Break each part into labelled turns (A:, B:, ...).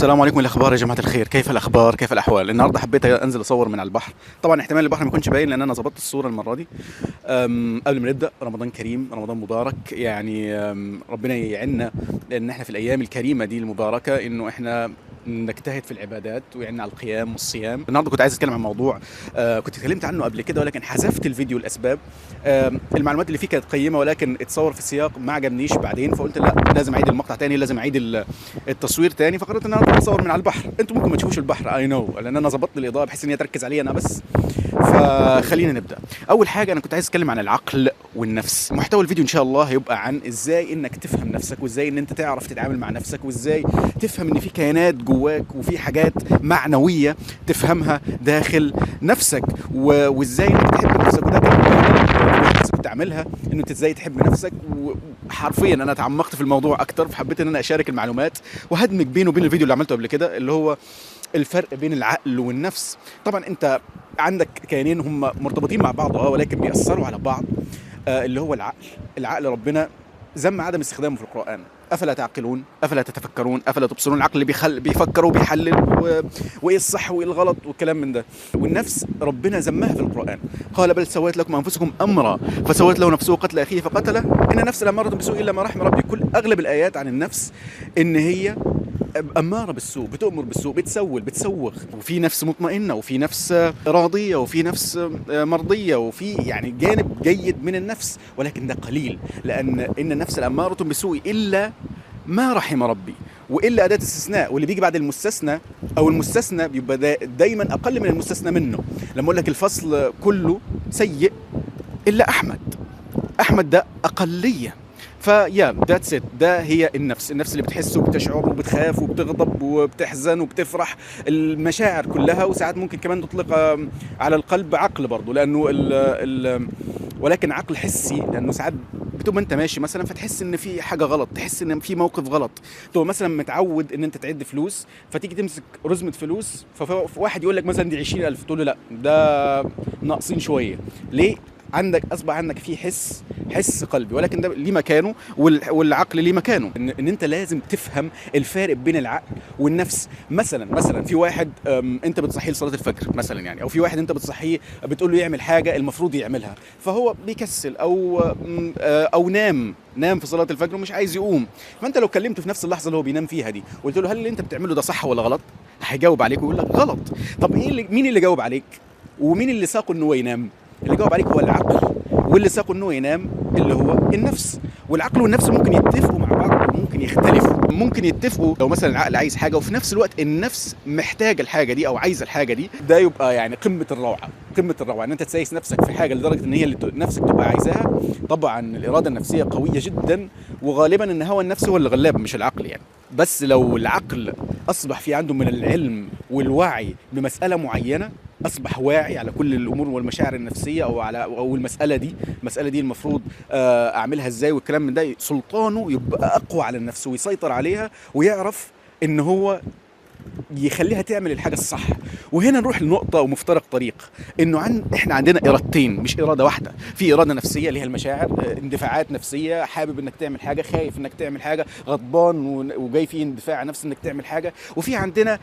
A: السلام عليكم. الاخبار يا جماعة الخير، كيف الاخبار، كيف الاحوال؟ النهارده حبيت انزل اصور من على البحر. طبعا احتمال البحر ما يكونش باين لان انا ظبطت الصورة المرة دي. قبل ما نبدا، رمضان كريم، رمضان مبارك. يعني ربنا يعيننا لان احنا في الايام الكريمة دي المباركة انه احنا نجتهد في العبادات ويعيننا على القيام والصيام. النهارده كنت عايز اتكلم عن موضوع كنت اتكلمت عنه قبل كده ولكن حذفت الفيديو لاسباب. المعلومات اللي فيه كانت قيمة ولكن اتصور في سياق ما عجبنيش بعدين، فقلت لا لازم اعيد المقطع تاني، لازم اعيد التصوير تاني. فقررت ان انا اصور من على البحر. انتم ممكن ما تشوفوش البحر، I know، لان انا ظبطت الاضاءة بحيث ان هي تركز عليا انا بس. فخلينا نبدا. اول حاجة انا كنت عايز اتكلم عن العقل والنفس. محتوى الفيديو ان شاء الله هيبقى عن ازاي انك تفهم نفسك، وازاي ان انت تعرف تتعامل مع نفسك، وازاي تفهم ان في كيانات جواك وفي حاجات معنوية تفهمها داخل نفسك، وازاي انك تحب نفسك. وده كان كنت اعملها، انه انت ازاي تحب نفسك. وحرفيا انا تعمقت في الموضوع اكتر، فحبيت ان انا اشارك المعلومات وهدمج بينه وبين الفيديو اللي عملته قبل كده اللي هو الفرق بين العقل والنفس. طبعا انت عندك كيانين هم مرتبطين مع بعض ولكن بيأثروا على بعض. اللي هو العقل. العقل ربنا ذم عدم استخدامه في القرآن. أفلا تعقلون، أفلا تتفكرون، أفلا تبصرون. العقل اللي بيفكر وبيحلل وإيه الصح وإيه الغلط والكلام من ده. والنفس ربنا ذمها في القرآن، قال بل سويت لكم أنفسكم أمرا فسويت له نفسه قتل أخيه فقتله إن النفس لأمارة بالسوء إلا ما رحم ربي. كل أغلب الآيات عن النفس إن هي أمارة بالسوء، بتؤمر بالسوء، بتسول، بتسوغ. وفي نفس مطمئنة، وفي نفس راضية، وفي نفس مرضية، وفي يعني جانب جيد من النفس، ولكن ده قليل، لأن إن النفس لأمارة بالسوء إلا ما رحم ربي، وإلا أداة استثناء، واللي بيجي بعد المستثنى أو المستثنى بيبقى دايما أقل من المستثنى منه. لما أقول لك الفصل كله سيء إلا أحمد، أحمد ده أقلية. ف yeah that's it، ده هي النفس. النفس اللي بتحس وبتشعر وبتخاف وبتغضب وبتحزن وبتفرح، المشاعر كلها. وساعات ممكن كمان تطلق على القلب عقل برضه، لانه ال ولكن عقل حسي، لانه ساعات بتبقى انت ماشي مثلا فتحس ان في حاجة غلط، تحس ان في موقف غلط. تبقى مثلا متعود ان انت تعد فلوس، فتيجي تمسك رزمه فلوس فواحد يقول لك مثلا دي 20,000، تقول له لا ده ناقصين شوية. ليه؟ عندك اصبح عندك في حس قلبي، ولكن ده ليه مكانه والعقل ليه مكانه. ان انت لازم تفهم الفارق بين العقل والنفس. مثلا في واحد انت بتصحيه لصلاة الفجر مثلا يعني، او في واحد انت بتصحيه بتقول له يعمل حاجة المفروض يعملها، فهو بيكسل او نام في صلاة الفجر ومش عايز يقوم. فانت لو كلمته في نفس اللحظة اللي هو بينام فيها دي وقلت له هل اللي انت بتعمله ده صح ولا غلط، هيجاوب عليك ويقول لك غلط. طب ايه مين اللي جاوب عليك ومين اللي ساقه ان هو ينام؟ اللي جاوب عليك هو العقل، واللي ساقه انه ينام اللي هو النفس. والعقل والنفس ممكن يتفقوا مع بعض وممكن يختلفوا. ممكن يتفقوا لو مثلا العقل عايز حاجة وفي نفس الوقت النفس محتاجه الحاجة دي او عايزه الحاجة دي، ده يبقى يعني قمة الروعة. قمة الروعة ان انت تسايس نفسك في حاجة لدرجة ان هي اللي نفسك تبقى عايزاها. طبعا الارادة النفسية قوية جدا، وغالبا ان هوى النفس هو اللي غلاب مش العقل يعني. بس لو العقل اصبح في عنده من العلم والوعي بمسالة معينة، اصبح واعي على كل الامور والمشاعر النفسية او على او المسالة دي، المسالة دي المفروض اعملها ازاي والكلام من ده، سلطانه يبقى اقوى على النفس ويسيطر عليها ويعرف ان هو يخليها تعمل الحاجة الصح. وهنا نروح لنقطة ومفترق طريق، انه احنا عندنا ارادتين مش اراده واحدة. في اراده نفسية اللي هي المشاعر، اندفاعات نفسية، حابب انك تعمل حاجة، خايف انك تعمل حاجة، غضبان وجاي فيه اندفاع نفسي انك تعمل حاجة. وفي عندنا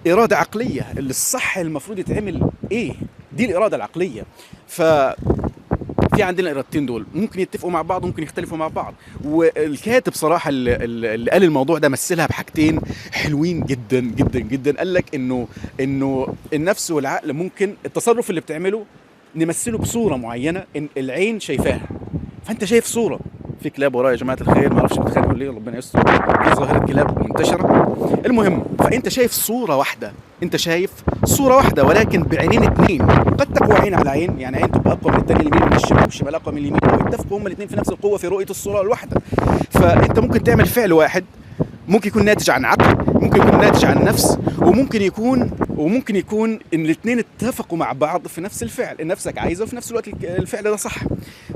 A: إرادة عقلية اللي الصح المفروض يتعمل إيه، دي الإرادة العقلية. ففي عندنا الإرادتين دول ممكن يتفقوا مع بعض وممكن يختلفوا مع بعض. والكاتب صراحة اللي قال الموضوع ده مثلها بحاجتين حلوين جدا جدا جدا. قال لك إنه النفس والعقل ممكن التصرف اللي بتعمله نمثله بصورة معينة إن العين شايفاها، فأنت شايف صورة. في كلاب ورايا يا جماعة الخير، ما اعرفش بتخانقوا ليه، ربنا يستر، في ظاهره كلاب منتشرة. المهم فانت شايف صوره واحدة، انت شايف صوره واحدة ولكن بعينين اتنين. قد تقوى عين على عين، يعني عين تبقى اقوى من الثانية، اليمين من الشمال والشمال اقوى من اليمين، ويتفقوا هما الاثنين في نفس القوة في رؤية الصورة الواحدة. فانت ممكن تعمل فعل واحد ممكن يكون ناتج عن عقل، ممكن يكون ناتج عن نفس، وممكن يكون ان الاثنين اتفقوا مع بعض في نفس الفعل، ان نفسك عايزه وفي نفس الوقت الفعل ده صح.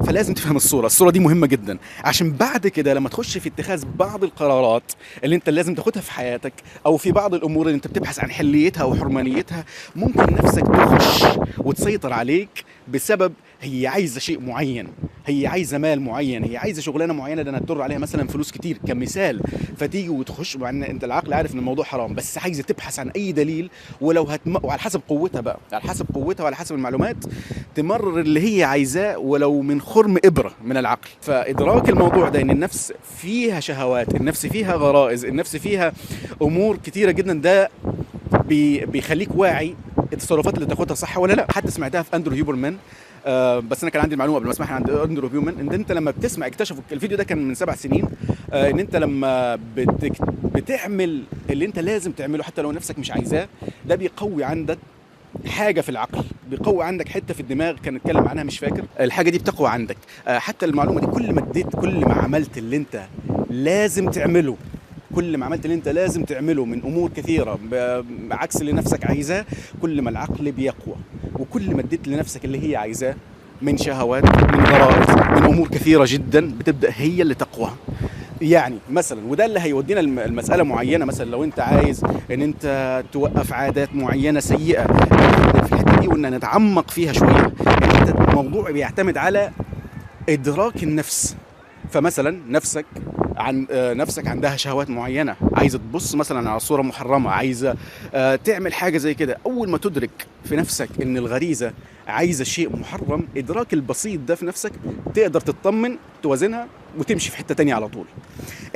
A: فلازم تفهم الصورة، الصورة دي مهمة جدا، عشان بعد كده لما تخش في اتخاذ بعض القرارات اللي انت لازم تاخدها في حياتك، او في بعض الامور اللي انت بتبحث عن حليتها او حرمانيتها، ممكن نفسك تخش وتسيطر عليك بسبب هي عايزه شيء معين، هي عايزه مال معين، هي عايزه شغلانة معينة ده انا هتضر عليها مثلا فلوس كتير كمثال، فتيجي وتخش مع ان انت العقل عارف ان الموضوع حرام، بس عايزه تبحث عن اي دليل، ولو وعلى حسب قوتها بقى، على حسب قوتها وعلى حسب المعلومات تمرر اللي هي عايزاه ولو من خرم ابره من العقل. فادراك الموضوع ده ان النفس فيها شهوات، النفس فيها غرائز، النفس فيها امور كتيرة جدا، ده بيخليك واعي التصرفات اللي تاخدها صح ولا لا. حتى سمعتها في اندرو هيوبرمان، بس انا كان عندي المعلومة قبل ما اسمعها عند اندرو هيوبرمان، ان انت لما بتسمع، اكتشفوا الفيديو ده كان من 7 سنين، ان انت لما بتعمل اللي انت لازم تعمله حتى لو نفسك مش عايزاه، ده بيقوي عندك حاجة في العقل، بيقوي عندك حتة في الدماغ كان اتكلم عنها مش فاكر، الحاجة دي بتقوى عندك. حتى المعلومة دي كل ما اديت، كل ما عملت اللي انت لازم تعمله، كل ما عملت اللي انت لازم تعمله من امور كثيرة بعكس اللي نفسك عايزاه، كل ما العقل بيقوى، وكل ما اديت لنفسك اللي هي عايزاه من شهوات، من غرائز، من امور كثيرة جدا، بتبدا هي اللي تقوى. يعني مثلا، وده اللي هيودينا المسالة معينة، مثلا لو انت عايز ان انت توقف عادات معينة سيئه في الحتة دي، وان نتعمق فيها شوية، يعني انت الموضوع بيعتمد على ادراك النفس. فمثلا نفسك عن نفسك عندها شهوات معينة، عايزه تبص مثلا على صوره محرمة، عايزه تعمل حاجة زي كده، اول ما تدرك في نفسك ان الغريزة عايزه شيء محرم، ادراك البسيط ده في نفسك تقدر تطمن، توازنها وتمشي في حتة تانية على طول.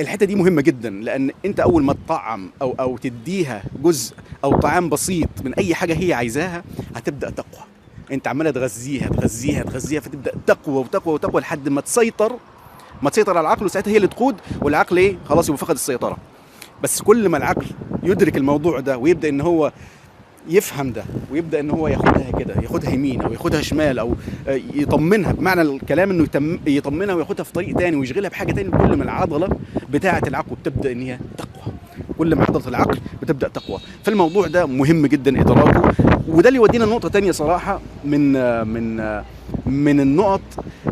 A: الحتة دي مهمة جدا، لان انت اول ما تطعم او تديها جزء او طعام بسيط من اي حاجة هي عايزاها، هتبدا تقوى. انت عماله تغذيها تغذيها تغذيها، فتبدا تقوى وتقوى وتقوى لحد ما تسيطر، على العقل، وساعتها هي اللي تقود، والعقل ايه؟ خلاص يبقى فقد السيطرة. بس كل ما العقل يدرك الموضوع ده ويبدا ان هو يفهم ده، ويبدا ان هو ياخدها كده، ياخدها يمين او ياخدها شمال، او يطمنها، بمعنى الكلام انه يطمنها وياخدها في طريق تاني ويشغلها بحاجة تاني، كل ما العضلة بتاعه العقل بتبدا ان هي تقوى، كل ما عضلة العقل بتبدا تقوى. فالموضوع ده مهم جدا ادراكه، وده اللي يودينا لنقطة تانية صراحة من من من النقط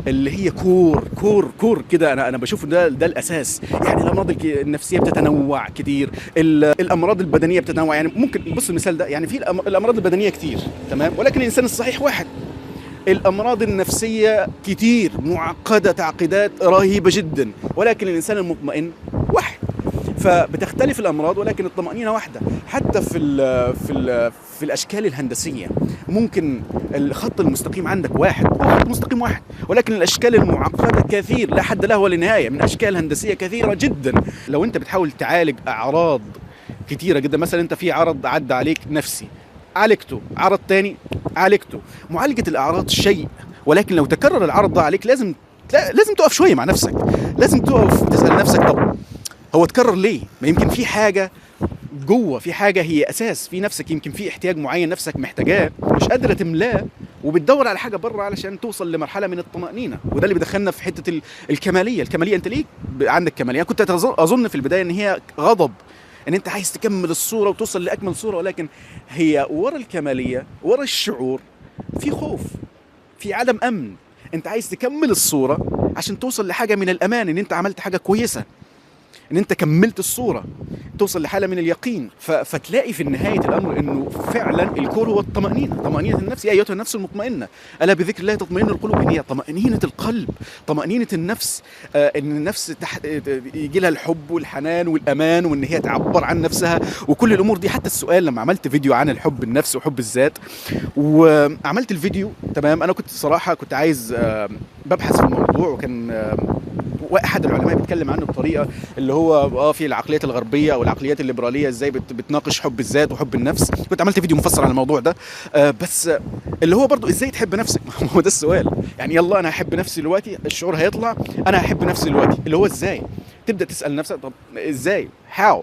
A: اللي هي core core core كده، انا بشوف ده الاساس. يعني الامراض النفسية بتتنوع كتير، الامراض البدنية بتتنوع، يعني ممكن بص المثال ده، يعني في الامراض البدنية كتير، تمام، ولكن الانسان الصحيح واحد. الامراض النفسية كتير، معقدة تعقيدات رهيبة جدا، ولكن الانسان المطمئن واحد. فبتختلف الامراض ولكن الطمانينة واحدة. حتى في ال في ال في الاشكال الهندسية ممكن الخط المستقيم عندك واحد، هو خط مستقيم واحد، ولكن الاشكال المعقدة كثير لا حد له ولا نهاية، من اشكال هندسية كثيرة جدا. لو انت بتحاول تعالج اعراض كثيرة جدا، مثلا انت في عرض عدى عليك نفسي عالجته، عرض تاني عالجته، معالجة الاعراض شيء، ولكن لو تكرر العرض ده عليك لازم تقف شوية مع نفسك، لازم تقف وتسال نفسك طب هو اتكرر ليه؟ ما يمكن في حاجة جوه، في حاجة هي اساس في نفسك، يمكن في احتياج معين نفسك محتاجاه مش قادرة تملاه، وبتدور على حاجة بره علشان توصل لمرحلة من الطمانينة. وده اللي بيدخلنا في حتة الكماليه. الكماليه انت ليه عندك كماليه؟ كنت اظن في البداية ان هي غضب، ان انت عايز تكمل الصورة وتوصل لاكمل صوره، ولكن هي ورا الكماليه، ورا الشعور في خوف، في عدم امن. انت عايز تكمل الصورة عشان توصل لحاجة من الامان، ان انت عملت حاجة كويسة، ان انت كملت الصورة، توصل لحاله من اليقين. فتلاقي في نهاية الامر انه فعلا الكور هو الطمانينة، طمانينة النفس، يا ايتها النفس المطمئنة الا بذكر الله تطمئن القلوب. ان هي طمانينة القلب، طمانينة النفس، ان النفس يجي لها الحب والحنان والامان، وان هي تعبر عن نفسها وكل الامور دي. حتى السؤال لما عملت فيديو عن الحب النفس وحب الذات، وعملت الفيديو تمام، انا كنت صراحة كنت عايز ببحث في الموضوع، وكان واحد العلماء بيتكلم عنه بطريقة اللي هو في العقليات الغربية او العقليات الليبرالية ازاي بتناقش حب الذات وحب النفس. كنت عملت فيديو مفصل عن الموضوع ده، بس اللي هو برضو ازاي تحب نفسك. هو ده السؤال، يعني يلا انا هحب نفسي دلوقتي، الشعور هيطلع انا هحب نفسي دلوقتي، اللي هو ازاي تبدا تسال نفسك طب ازاي، how.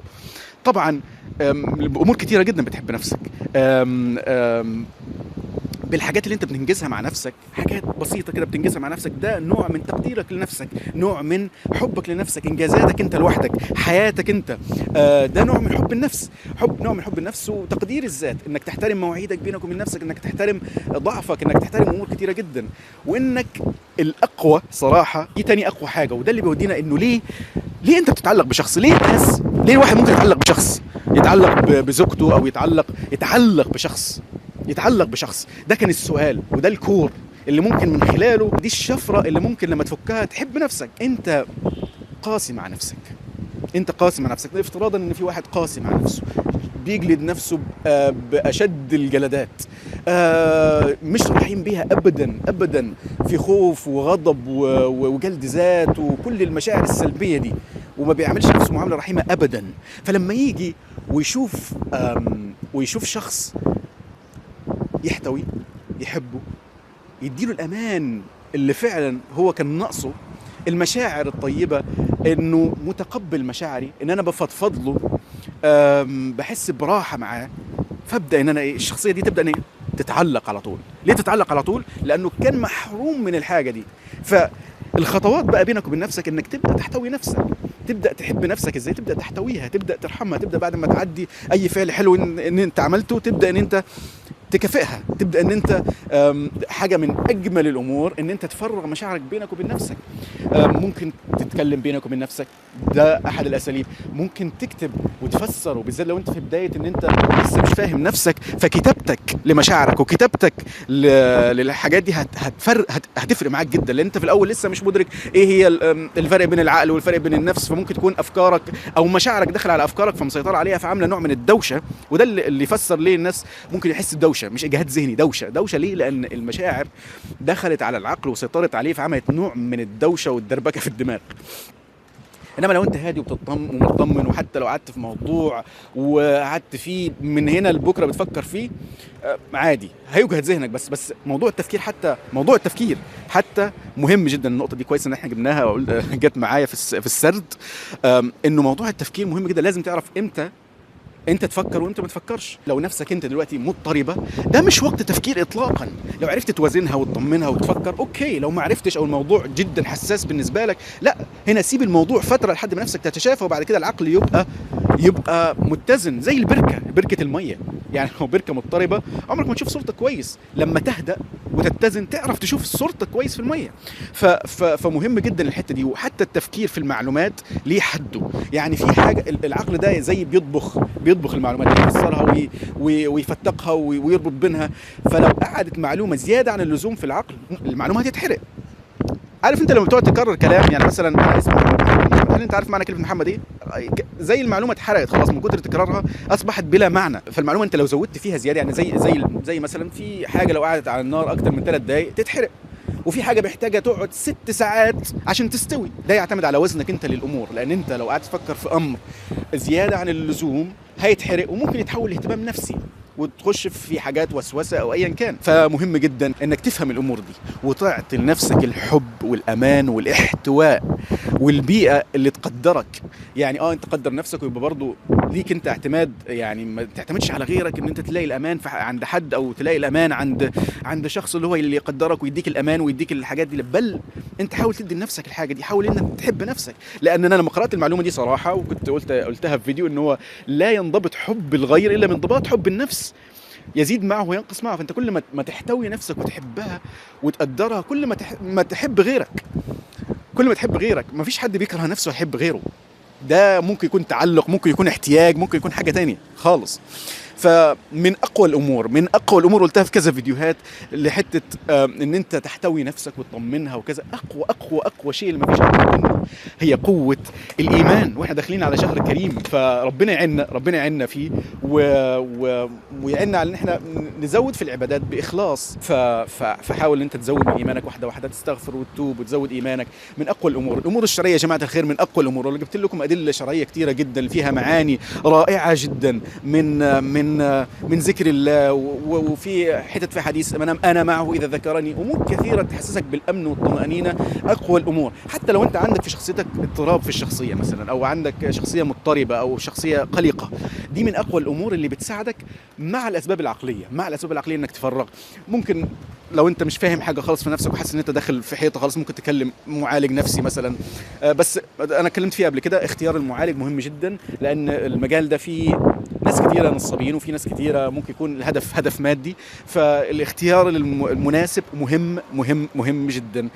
A: طبعا امور كتيرة جدا بتحب نفسك، بالحاجات اللي انت بتنجزها مع نفسك، حاجات بسيطة كده بتنجزها مع نفسك، ده نوع من تقديرك لنفسك، نوع من حبك لنفسك، انجازاتك انت لوحدك، حياتك انت، ده نوع من حب النفس، نوع من حب النفس وتقدير الذات، انك تحترم مواعيدك بينك وبين نفسك، انك تحترم ضعفك، انك تحترم امور كتيرة جدا، وانك الاقوى صراحة. دي تاني اقوى حاجة، وده اللي بيودينا انه ليه انت بتتعلق بشخص؟ ليه الناس، ليه الواحد ممكن يتعلق بشخص، يتعلق بزوجته، او يتعلق بشخص، يتعلق بشخص؟ ده كان السؤال، وده ال core اللي ممكن من خلاله، دي الشفرة اللي ممكن لما تفكها تحب نفسك. انت قاسي مع نفسك، انت قاسي مع نفسك. افتراضا ان في واحد قاسي مع نفسه، بيجلد نفسه بأشد الجلدات، مش رحيم بيها ابدا ابدا، في خوف وغضب وجلد ذات وكل المشاعر السلبية دي، وما بيعملش نفسه معاملة رحيمه ابدا. فلما يجي ويشوف شخص يحتوي، يحبه، يديله الامان اللي فعلا هو كان ناقصه، المشاعر الطيبة، انه متقبل مشاعري، ان انا بفضفض له، بحس براحة معاه، فابدا ان انا ايه، الشخصية دي تبدا ان إيه؟ تتعلق على طول. ليه تتعلق على طول؟ لانه كان محروم من الحاجة دي. فالخطوات بقى بينك وبين نفسك انك تبدا تحتوي نفسك، تبدا تحب نفسك. ازاي؟ تبدا تحتويها، تبدا ترحمها، تبدا بعد ما تعدي اي فعل حلو ان انت عملته تبدا ان انت تكافئها، تبدا ان انت حاجة من اجمل الامور ان انت تفرغ مشاعرك بينك وبين نفسك. ممكن تتكلم بينك وبين نفسك، ده احد الاساليب. ممكن تكتب وتفسر، وبالذات لو انت في بداية ان انت لسه مش فاهم نفسك، فكتابتك لمشاعرك وكتابتك للحاجات دي هتفرق معاك جدا، لان انت في الاول لسه مش مدرك ايه هي الفرق بين العقل والفرق بين النفس، فممكن تكون افكارك او مشاعرك داخله على افكارك فمسيطره عليها، فعامله نوع من الدوشة. وده اللي يفسر ليه الناس ممكن يحس بدوشه، مش اجهاد ذهني، دوشه. دوشه ليه؟ لان المشاعر دخلت على العقل وسيطرت عليه، فعملت نوع من الدوشة والدربكه في الدماغ. انما لو انت هادي ومطمن، وحتى لو قعدت في موضوع وقعدت فيه من هنا لبكرة بتفكر فيه عادي، هيجهد ذهنك. بس موضوع التفكير، حتى موضوع التفكير حتى مهم جدا. النقطة دي كويس ان احنا جبناها، جت معايا في السرد، انه موضوع التفكير مهم جدا. لازم تعرف امتى انت تفكر وانت ما تفكرش. لو نفسك انت دلوقتي مضطربة، ده مش وقت تفكير اطلاقا. لو عرفت توازنها وتطمنها وتفكر okay، لو ما عرفتش او الموضوع جدا حساس بالنسبة لك، لا، هنا سيب الموضوع فترة لحد ما نفسك تتشافى، وبعد كده العقل يبقى متزن زي البركة، بركة المية. يعني لو بركة مضطربة عمرك ما تشوف صورتك كويس، لما تهدأ وتتزن تعرف تشوف صورتك كويس في المية. فمهم جدا الحتة دي. وحتى التفكير في المعلومات ليه حده. يعني في حاجة العقل ده زي بيطبخ المعلومات، يفسرها ويفتقها ويربط بينها. فلو قعدت معلومة زيادة عن اللزوم في العقل، المعلومة هتتحرق. عارف انت لما بتقعد تكرر كلام، يعني مثلا انا اسمي محمد، هل انت عارف معنى كلمة محمد ايه؟ زي المعلومة اتحرقت خلاص من كتر تكرارها، اصبحت بلا معنى. فالمعلومه انت لو زودت فيها زيادة، يعني زي زي زي مثلا في حاجة لو قعدت على النار اكتر من 3 دقائق تتحرق، وفي حاجة محتاجه تقعد 6 ساعات عشان تستوي. ده يعتمد على وزنك انت للامور، لان انت لو قعدت تفكر في امر زيادة عن اللزوم هيتحرق، وممكن يتحول لاهتمام نفسي وتخش في حاجات وسوسه او ايا كان. فمهم جدا انك تفهم الامور دي وتعطي لنفسك الحب والامان والاحتواء والبيئة اللي تقدرك. يعني انت تقدر نفسك، ويبقى برضو ليك انت اعتماد، يعني ما تعتمدش على غيرك ان انت تلاقي الامان عند حد، او تلاقي الامان عند شخص اللي هو اللي يقدرك ويديك الامان ويديك الحاجات دي. بل انت حاول تدي لنفسك الحاجة دي، حاول انك تحب نفسك. لان انا لما قرات المعلومة دي صراحة، وكنت قلتها في فيديو، ان هو لا ينضبط حب الغير الا من انضباط حب النفس، يزيد معه وينقص معه. فانت كل ما تحتوي نفسك وتحبها وتقدرها، كل ما تحب غيرك، كل ما تحب غيرك. ما فيش حد بيكره نفسه يحب غيره، ده ممكن يكون تعلق، ممكن يكون احتياج، ممكن يكون حاجة تانية خالص. فمن اقوى الامور، من اقوى الامور قلتها في كذا فيديوهات، لحته ان انت تحتوي نفسك وتطمنها وكذا. اقوى اقوى اقوى شيء اللي ما فيش اقوى منه هي قوة الايمان. واحنا داخلين على شهر كريم، فربنا يعيننا، ربنا يعيننا فيه ويعيننا على ان احنا نزود في العبادات باخلاص. فحاول ان انت تزود من ايمانك واحدة واحدة، تستغفر وتتوب وتزود ايمانك. من اقوى الامور، الامور الشرعية يا جماعة الخير، من اقوى الامور. واللي جبت لكم ادلة شرعية كثيرة جدا فيها معاني رائعة جدا من من ذكر الله، وفي حتت في حديث انا معه اذا ذكرني، امور كثيرة تحسسك بالامن والطمانينة. اقوى الامور، حتى لو انت عندك في شخصيتك اضطراب في الشخصية مثلا، او عندك شخصية مضطربة او شخصية قلقه، دي من اقوى الامور اللي بتساعدك مع الاسباب العقلية، مع الاسباب العقلية انك تفرغ. ممكن لو انت مش فاهم حاجة خالص في نفسك وحاسس ان انت داخل في حيطة خالص، ممكن تكلم معالج نفسي مثلا. بس انا اتكلمت فيه قبل كده، اختيار المعالج مهم جدا، لان المجال ده فيه ناس كتيرة نصابين، وفي ناس كتيرة ممكن يكون الهدف هدف مادي، فالاختيار المناسب مهم مهم مهم جدا.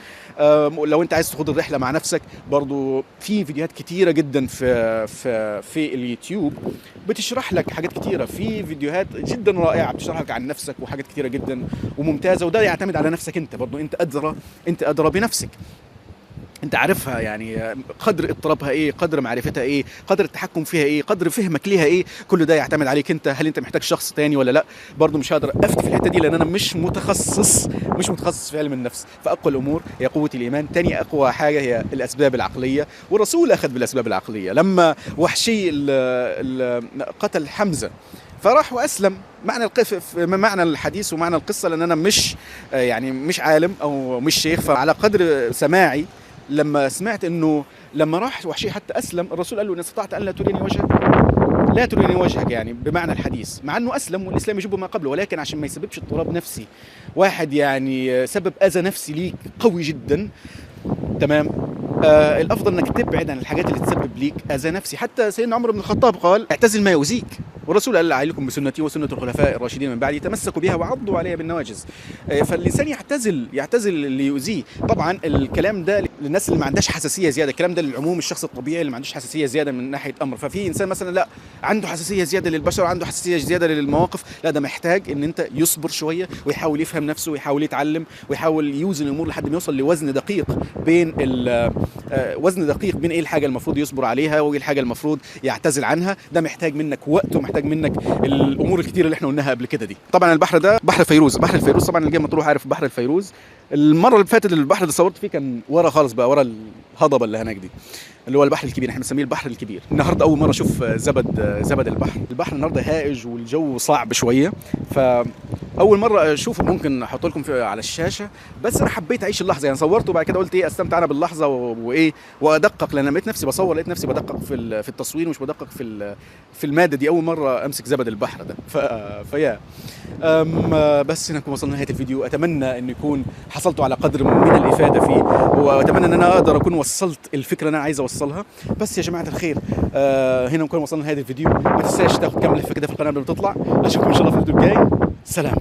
A: لو انت عايز تخوض الرحلة مع نفسك برضو في فيديوهات كتيرة جدا في في في اليوتيوب بتشرح لك حاجات كتيرة، في فيديوهات جدا رائعة بتشرح لك عن نفسك وحاجات كتيرة جدا وممتازة، وده يعتمد على نفسك انت برضو، انت ادرى، انت ادرى بنفسك، انت عارفها يعني قدر اضطرابها ايه، قدر معرفتها ايه، قدر التحكم فيها ايه، قدر فهمك ليها ايه، كل ده يعتمد عليك انت. هل انت محتاج شخص تاني ولا لا؟ برضو مش هقدر افتي في الحتة دي لان انا مش متخصص، مش متخصص في علم النفس. فاقوى الامور هي قوة الايمان، تاني اقوى حاجة هي الاسباب العقلية، والرسول اخذ بالاسباب العقلية لما وحشي قتل حمزة فراح واسلم. معنى معنى الحديث ومعنى القصة، لان انا مش يعني مش عالم او مش شيخ، فعلى قدر سماعي لما سمعت انه لما راح وحشي حتى اسلم، الرسول قال له ان استطعت ان لا تريني وجهك لا تريني وجهك، يعني بمعنى الحديث، مع انه اسلم والاسلام يجب ما قبله، ولكن عشان ما يسببش اضطراب نفسي، واحد يعني سبب اذى نفسي ليك قوي جدا، تمام، الافضل انك تبعد عن الحاجات اللي تسبب ليك اذى نفسي. حتى سيدنا عمر بن الخطاب قال اعتزل ما يؤذيك، والرسول قال عليكم بسنتي وسنة الخلفاء الراشدين من بعدي تمسكوا بها وعضوا عليها بالنواجذ. فالانسان يعتزل اللي يؤذيه. طبعا الكلام ده للناس اللي ما عندهاش حساسية زيادة، الكلام ده للعموم، الشخص الطبيعي اللي ما عندوش حساسية زيادة من ناحية امر. ففي انسان مثلا لا عنده حساسية زيادة للبشر، عنده حساسية زيادة للمواقف، لا ده محتاج ان انت يصبر شوية ويحاول يفهم نفسه ويحاول يتعلم ويحاول يوزن الامور لحد ما يوصل لوزن دقيق بين وزن دقيق بين ايه الحاجة المفروض يصبر عليها وايه الحاجة المفروض يعتزل عنها. ده محتاج منك وقت ومحتاج منك الامور الكتيرة اللي احنا قلناها قبل كده دي. طبعا البحر ده بحر فيروز، بحر الفيروز طبعا اللي جاي مطروح عارف بحر الفيروز. المرة اللي فاتت البحر اللي صورت فيه كان ورا خالص بقى، ورا الهضبه اللي هناك دي، اللي هو البحر الكبير، احنا بنسميه البحر الكبير. النهارده اول مرة اشوف زبد البحر. البحر النهارده هائج والجو صعب شوية، فاول مرة اشوفه. ممكن احط لكم على الشاشة، بس انا حبيت اعيش اللحظة يعني، صورته وبعد كده قلت ايه استمتع انا باللحظة وايه وادقق، لان لقيت نفسي بصور، لقيت نفسي بدقق في التصوير ومش بدقق في المادة دي. اول مرة امسك زبد البحر ده فيا بس هنا نكون وصلنا لنهاية الفيديو. اتمنى ان يكون حصلتوا على قدر من الافادة فيه، واتمنى ان انا اقدر اكون وصلت الفكرة اللي انا عايز اوصلها. بس يا جماعة الخير، هنا نكون وصلنا لنهاية الفيديو. ما تنساش تاخد كام لفه كده في القناة قبل ما تطلع. اشوفكم ان شاء الله في الفيديو الجاي. سلام.